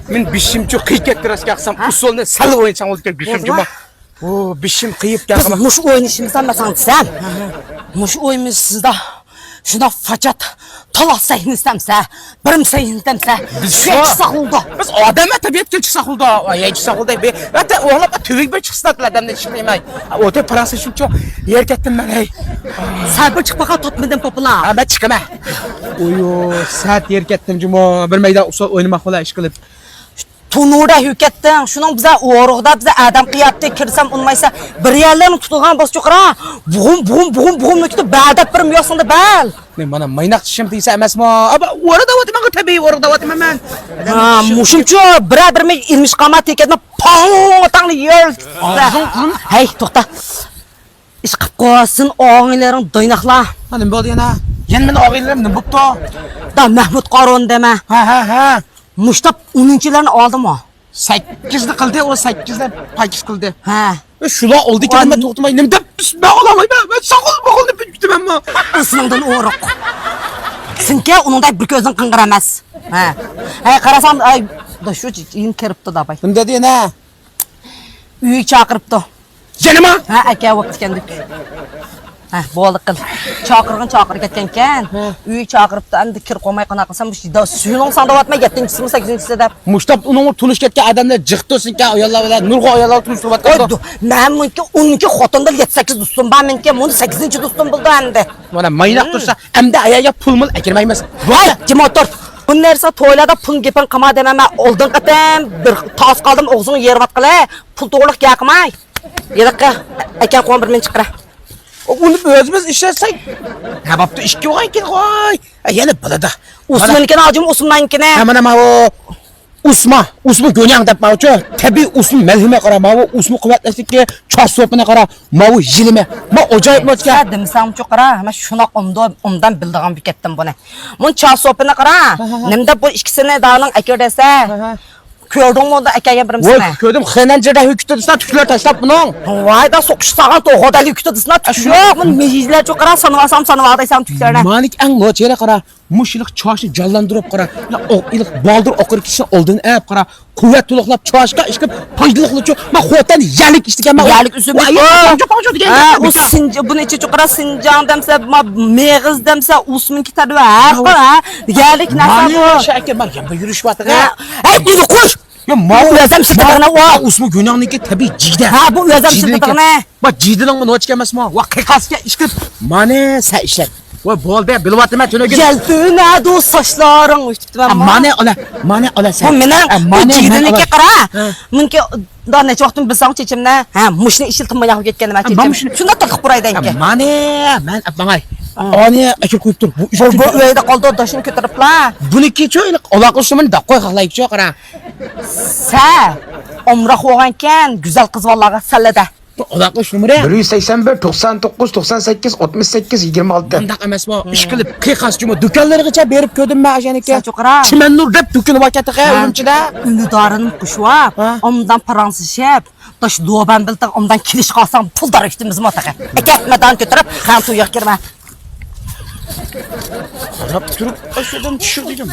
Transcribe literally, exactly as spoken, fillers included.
مېنىڭ بېشىمچۇ قىيىپ كەتتى، راست گەپ قىلسام، ئۇسسۇلنى سەل ئوينىساڭ بولىدىكەن، بېشىمچۇ. ئۇ، بېشىم قىيىپ بىز كەلدى. مۇشۇ ئوينىشىمىزدا مەن ساڭا دېسەم، مۇشۇ ئوينىمىزدا شۇنداق فاجات، تالا سەھنىسى دەمسە، بىرىم سەھنىسى دەمسە، بىز شۇ شۇ، چىقساق بولىدۇ. بىز ئادەم تەبىئەتكە چىقساق بولىدۇ. ئاي، چىقساق بولىدۇ. بىر، ھەتتا ئوغلاپ تۈۋىگە بىر چىقسىنا ئادەمنى چىقمايمەن. ئوتى پاراڭسى شۇنچە يەر كەتتىم مەن، ھەي. سەن بىر چىقمىغان تۇتمىدىم پاپىلا. ھە، مەن چىقىمەن. ئويۇ، سەت يەر كەتتىم جۇمۇ. بىر مەيدان ئۇسسۇل ئوينىماق بولا ئىش قىلىپ. تونۇردا ھۆكەتتىڭ، شۇنىڭ بىزە ئورۇقدا، بىزە ئادەم قىياپتى، كىرسەم ئۇنىمايسا، بىر يەرلىرىم تۇتۇلغان بوسچۇقرا، بۇغۇم، بۇغۇم، بۇغۇم، بۇغۇم كۈتۈپ، بەل دەپ بىرىم يوقسىڭدا بەل. نېمە، مانا مايناق چىشىم تېگىسە ئەمەسمۇ؟ ئابا، ئورا دەۋاتىمەن، تەبىئىي ئورا دەۋاتىمەن مەن. ھا، مۇشۇمچۇ، بىرەر بىرىمى ئىلمىش قالما، تېكەتمە، پاڭ، تاڭنى يەر. ھەي، توختا. ئىش قىپ قويسۇن، ئاغىنىلىرىڭ دايناقلا. ھا، نېمە بولدى يەنە؟ يەنە مېنىڭ ئاغىنىلىرىم نېمە بوپتۇ؟ دا مەھمۇد قارون دېمە. ھە، ھە، ھە. مۇشتاپ ئونىنچىلارنى ئالدىمۇ؟ سەككىزنى قىلدى، ئۇ سەككىزنى پاكىز قىلدى. ھە. ئە، شۇلار ئالدى كېلىپ مەن توختىماي، نېمە دەپ مەن ئالالمايمەن، مەن ساقال باقالنى پۈتتۈمەنمۇ؟ ئۇسۇلۇڭدىن ئورۇق. سېنىڭكى ئۇنىڭدەك بىر كۆزۈڭ قىڭغىر ئەمەس. ھە. ھە، قارىسام، ئاي، دا شۇ يېنى كىرىپتۇ داباي. نېمە دېدى يەنە؟ ئۆيگە چاقىرىپتۇ. يەنىمۇ؟ ھە، ئەكە بوپتىكەندۇك. ھە، بولدى قىل. چاقىرغىن چاقىرىپ كەتكەنكەن. ھە. ئۆيگە چاقىرىپتۇ، ئەمدى كىر قويماي قانداق قىلسام، مۇشۇ سۈنۈڭ ساڭ دەۋاتماي، يەتتىنچىسىمۇ، سەككىزىنچىسى دەپ. مۇشتاپ ئۇنىڭغا تونۇش كەتكەن ئادەملەر جىق تۇرسۇنكەن، ئاياللار بىلەن نۇرغۇن ئاياللار تونۇش تۇرۇۋاتىدۇ. مەن مۇنكى ئونىنچى خوتۇندىن يەتتە سەككىز دوستۇم بار مېنىڭكى، مۇنى سەككىزىنچى دوستۇم بولدى ئەمدى. مانا مايناق تۇرسا، ئەمدى ئايالغا پۇل مۇل ئەكىرمەيمىز. ھەي، جىم ئولتۇر. بۇنى نەرسە تويلاردا پۇل گېپىڭ قىلما دەيمەن مەن. ئالدىنقى قېتىم بىر تاس قالدىم، ئوغزۇڭنى يېرىۋاتقىلى. پۇل توغرىلىق گەپ قىلماي. يېلىققا ئەكەڭ قوڭ بىر مېنى چىقىرە. ئۇنى ئۆزىمىز ئىشلەتسەك. ھە، بوپتۇ، ئىككى بولغان ئىكەن، ۋاي. ھە، يەنە بولىدۇ. ئۇسمانكىنى ئالجىمۇ، ئۇسمانكىنى. ھە، مانا ماۋۇ. ئۇسما، ئۇسما گۆنياڭ دەپ ماۋۇچۇ. تەبىئىي ئۇسما مەلھىمى قارا، ماۋۇ ئۇسما قۇۋۋەتلەشلىكى، چاچ سوپىنى قارا، ماۋۇ يېلىمى. ما ئاجايىپ نوچكا. سەن دېمىسەڭچۇ قارا، مەن شۇنداق ئومدا-، ئومدان بىلىدىغان بىر كەتتىم بۇنى. مۇنۇ چاچ سوپىنى قارا. ھە، ھە، ھە. نېمە دەپ بۇ ئىككىسىنى دانىڭ ئەكىر دېسە. ھە، ھە. كۆردۈڭمۇ ئۇندا ئەكەلگەن بىرىمسىنى؟ ۋاي، كۆردۈم. خېنەنجىدە ھۆكۈتى دېسىنا تۈكلەر تاشلاپ بۇنىڭ. ۋاي، دا سوقۇش ساغان توغۇدا ھۆكۈتى دېسىنا تۈك يوق. مۇنى مېيىزلەرچۇ قارا، سانىۋالسام سانىۋالدايسەن تۈكلەرنى. مانىك ئەڭ نوچىلى قارا. مۇشۇلۇق چاچنى جانلاندۇرۇپ قارا. يا، ئوق ئېلىق بالدۇر ئوقۇر كىشىنى ئالدىن ئەپ قارا. قۇۋۋەت تولۇقلاپ چاشقا ئىشقىپ پايدىلىقلىچۇ. ما خوتەن يەللىك ئىشلىگەن ما. يەللىك ئۈزۈملۈك. ھە، ئۇ سىنج-، بۇنى ئىچى چوقۇرا سىنجاڭ دەمسە، ما مېغىز دەمسە، ئۇسمىنكى تەدۋە. ھە، ھە. يەللىك نەرسە بۇ. شەكىر ما يەمدە يۈرۈش ۋاتىغا. ھە، ئەي، ئۆزى قوش. يا، ما ئۆزەم شىتىغىنى ئۇ. ئۇسمۇ گۆنەڭنىڭكى تەبىئىي جىگدە. ھە، بۇ ئۆزەم شىتىغىنى. ما جىگدىنىڭمۇ نوچىك ئەمەسمۇ؟ ۋا قىقاسكە ئىشقىپ. مانى سەن ئىشلەت. ۋا بولدى، بىلىۋاتىمەن تۈنۈگۈن. يەلتۈنەدۇ ساچلىرىڭ ئۆتۈپتىمەن. مانى ئالا، مانى ئالا سەن. بۇ مېنىڭ، مانا جىگدىنىڭكى قارا. مۇنكى دا نەچچە ۋاقىتتىن بىلسەڭ چېچىمنى. ھە، مۇشۇنى ئىشلىتىپ ماياق كەتكەن مەن چېچىم. شۇنداق تاتلىق پۇرايدىكەن. مانى مەن ئاپ ماڭاي. ئانى ئەكىپ قويۇپ تۇر. بۇ بۇ ئۆيدە قالدى داشنى كۆتۈرۈپلا. بۇنىكى چۇ ئېنىق ئالاقە ئۇسۇلىنى دەپ قوي خالايكى چۇ قارا. سە ئومراق بولغانكەن، گۈزەل قىز بالىلارغا سەللىدە. بۇ ئالاقە ئۈچ نومۇرى. بىر يۈز سەكسەن بىر، توقسان توققۇز، توقسان سەككىز، ئوتمۇش سەككىز، يىگىرمە ئالتە. مۇنداق ئەمەسمۇ؟ ئىشقىلىپ، قىيقاس جۇمۇ دۇكانلىرىغىچە بېرىپ كۆردۈم مەن ئاشەنىكى. سەن چوقۇرا. چىمەننۇر دەپ دۇكىنى بار كەتتى ھە. ئۈرۈمچىدە. ئۈندىدارىنى قوشۇپ، ھە. ئومدان پاراڭسىشىپ، داش دوبان بىلتىڭ ئومدان كېلىش قالساڭ، پۇل دار ئۆكتىمىزمۇ تېخى. ئەكەتمە دان كۆتۈرۈپ، خان تويغا كىرمە. قاراپ تۇرۇپ، ئاشۇدىن چۈشۈر دېگەن.